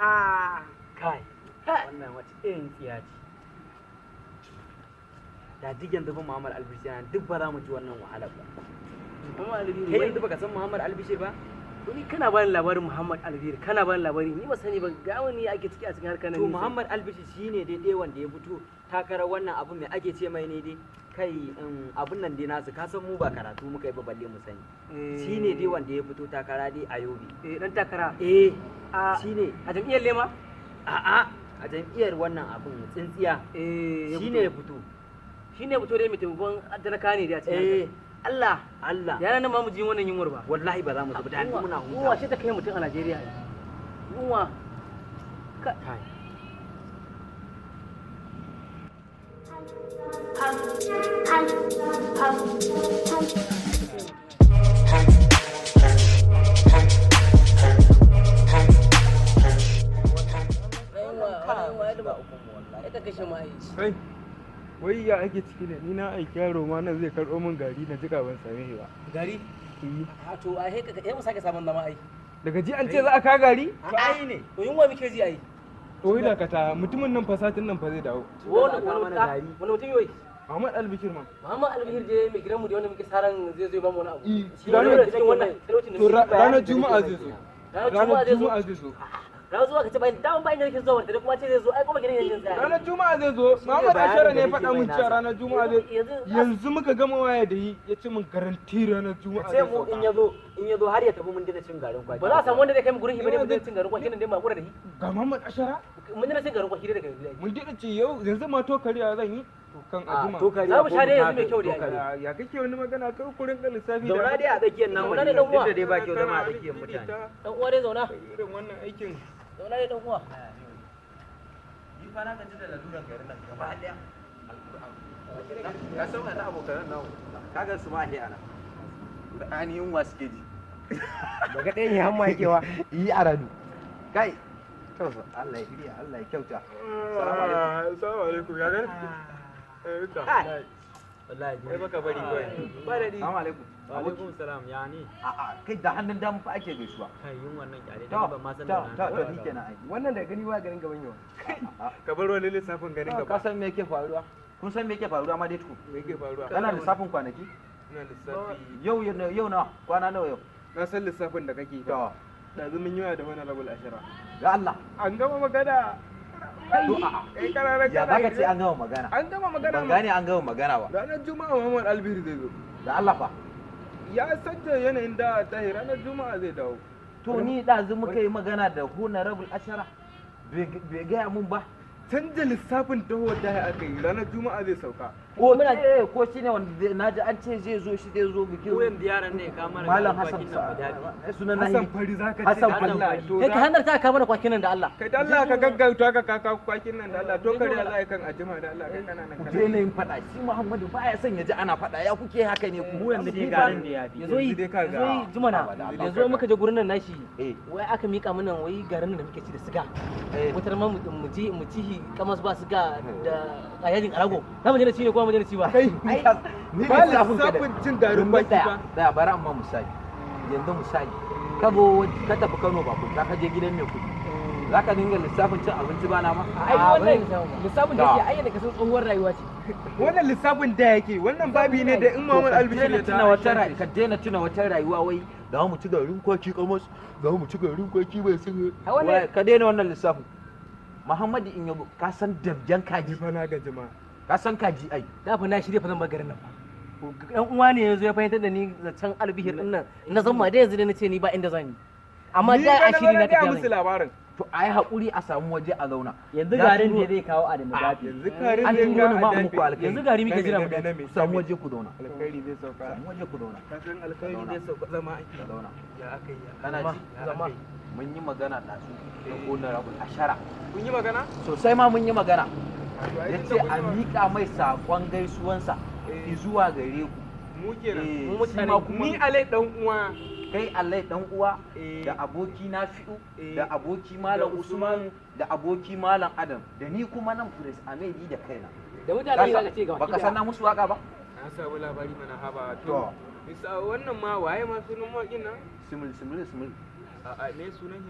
Kai, wannan wata irin tsiya ce. Da duk yanzu fa Muhammad Albishir yana, duk ba za mu ji wannan wahalar ba. Muhammad Albishir? Kai yanzu baka san Muhammad Albishir ba? To, ni kana bani labarin Muhammad Albishir, kana bani labari, ni ba sani ba. Ga wani ake ciki a cikin harkar nan. To, Muhammad Albishir shine dai wanda ya fito takarar wannan abu mai ake ce mai ne dai kai, abun nan dai nasu. Ka san mu ba karatu muka yi ba balle mu sani. Shine dai wanda ya fito takara dai a Yobe. Eh, dan takara. Eh. A shine. A jam'iyyar Lema? A'a, a jam'iyyar wannan abun, Tsintsiya. Eh. Shine ya fito. Shine ya fito dai, mai taimakon talaka ne dai a cikin Eh. harkar. Allah. Allah. Yana nan ma mu ji wannan yunwar ba. Wallahi ba za mu zuba da yanzu muna Yunwa huta. shi ta kai mutum a Najeriya ai. Yunwa. Kai. Yunwa ita kashe mu ai. Kai, wai ya ake ciki ne? Ni na aiki yaro ma nan zai karɓo min gari na jika, ban same shi ba. Gari? Eh. A to, ai sai ka mu sake samun zama ai. Daga ji an ce za a ka gari? To ai ne. To, yunwa muke ji ai. To wai dakata, mutumin nan fa satin nan fa zai dawo. Wani Za a kawo wani mana gari. Wani mutum yoyi? Muhammad Albishir ma. Muhammad Albihir dai, mai gidanmu da wanda muke saran zai zo ya bamu wani abu. Eh, Shi ne ranar- cikin wannan talaucin da To muke. ranar Juma'a zai zo. Ranar Juma'a Ranar zai zo. Juma'a zai zo. Ranar zuwa ka ce bayan daman bayan da nake zuwa wanda kuma ce zai zo ai kuma gidan yanzu tsaya. Ranar Juma'a zai zo. Muhammad bayanin Ashara da ne ya nake faɗa mai min cewa nasa. ranar Juma'a zai. Yanzu Yanzu muka gama waya da yi, ya ce min garanti ranar Juma'a Sai zai mu in sauka. yazo, in yazo har ya tafi mun daina cin garin kwaki. Ba za a samu wanda zai kai mu gurin shi bane, mu daina cin garin kwaki nan dai mu hakura da shi. Ga Muhammad Ashara? Mun daina cin garin kwaki dai daga yanzu ai. Mun daɗa ce yau yanzu ma to kariya zan yi. To kan A ajima. to kariya Za mu ko sha dai yanzu tafi, mai kyau dai to kariya. Ya kake wani magana kar ku rinka lissafi da Zauna dai a tsakiyar namu Zauna ne, dai dan duk uwa. da dai ba kyau zama a tsakiyar mutane. Dan uwa dai zauna. Irin wannan aikin. Zauna dai dan uwa. Ni fa na gaji da laluran garin nan gaba daya. Ka san wannan abokan nan kaga su ma ana. Qur'ani yunwa suke ji. Daga ɗayan ya hamma yake wa. Yi aradu. Kai. To Allah ya shirya, Allah ya kyauta. Assalamu alaikum. Assalamu alaikum. Ya gani? Eh, ta. Wallahi. Kai baka bari kawai. Ba daɗi. Assalamu alaikum. Wa alaikum salam, ya ne? A'a, kai da hannun dama fa ake gaisuwa. Kai, yin wannan kyale To, da ban ma san to, da to, to ni kenan ai. Wannan da gani ba ganin gaban yau. Ka bar wani lissafin ganin Ka gaba. san me yake faruwa? Kun san me yake faruwa ma dai tuku? Me yake faruwa? Kana lissafin kwanaki? Ina lissafi. Yau yau nawa? Kwana nawa yau? Na san lissafin da kake. To, Ɗazu mun yi waya da wani rabul ashira. ga Allah. An gama magana. To a'a. Kai kana nan Ya kana zaka ce an gama magana? An gama magana. Ban gane an gama magana ba. Ranar Juma'a Muhammad Albiri zai zo. Da Allah fa. Ya sanja yanayin da tahi, ranar Juma'a zai dawo. To ni ɗazu muka yi magana da Honorable Ashara bai gaya mun ba. Canja lissafin taho da aka yi, ranar Juma'a zai sauka. Ko ce ko shi ne wanda na ji an ce zai zo, shi zai zo bikin. Ko yanzu yaran ne ka mana Malam garin Hassan kwakin nan mu dafi. sunan Hassan nahi. Fari zaka ce Hassan da Fari. Allah. To Kai ka hannar ta ka mana kwakin nan da Allah. Kai da Allah ka gaggauta ka kaka kwakin nan da Allah, to kariya za a yi kan ajima da Allah, kai kana nan Ku kana. daina yin faɗa, shi Muhammadu baya son ya ji ana faɗa, ya kuke haka ne ku. Mu yanzu dai garin da ya fi. Yazo yi Yanzu dai ka ga. yazo yi jumana. Ba da Allah. Yazo muka je gurin nan nashi. Eh. Wai aka mika mana wai garin nan da muke ci da siga. Eh. Wutar ma mu ji mu ci kamas ba siga da a yajin arago. Za mu je da ci ne ko mu je da ci ba? Kai Ai, ni ba lissafin ka da- lissafin cin garin kwaki Tsaya, ba. tsaya, bari amma misali. Yanzu misali ka zo ka tafi Kano ba ka je gidan mai kuɗi. Za ka dinga lissafin cin abinci ba nama? Ai wannan lissafin da yake ayyana kasan tsohuwar rayuwa ce. Wannan lissafin da yake, wannan babi ne da in Muhammad Albishir ya tuna wata ka daina tuna wata rayuwa wai za mu ci garin kwaki kamas, za mu ci garin kwaki bai sun A wannan- ka daina wannan lissafin. Muhammadu in yabo ka san dabjan Ni kaji, fa na gaji ma. ka san kaji ai. Da fa na shirya fa zan bar garin nan fa. Dan uwa ne yazo ya fahimtar da ni zancen Albihir din nan. Na zama da yanzu da nace ni ba inda zan yi. Amma Ni da fa a shiri na gaya tafiya musu zan yi. labarin. To a yi haƙuri a samu waje a zauna. Yanzu Ya garin turo- da zai kawo Adamu Gafi. Yanzu karin An zai turo ga ni ma a muku dafe. alkhairi. Yanzu gari muke jira mu Na me, na me, Ku samu waje ku zauna. Alkhairi zai sauka. Samu waje ku zauna. Ka san alkhairi zai sauka, zama ake. Ka zauna. Ya aka yi ya. Kana ji? Zama. Mun yi magana ɗazu da Honorable Ashara. Kun yi magana? Sosai ma mun yi magana. To ai Ya tunda ce kun a yi magana- miƙa mai saƙon gaisuwansa Eh. zuwa gare ku. Mu kenan. Eh, Mu shi mutane- ma kuma Ni Alai dan uwa. kai Allah dan uwa Eh. da aboki Nafi'u Eh. da aboki Malam Da Usman da aboki Malam Adam da ni kuma nan Prince Amedi da kaina. Da mutane za ka ce gaba. Baka san na musu waka ba? Na samu labari mana, haba. To. To. Bisa wannan ma waye ma sunan mawaƙin nan? Simul simul simul. A'a, me sunan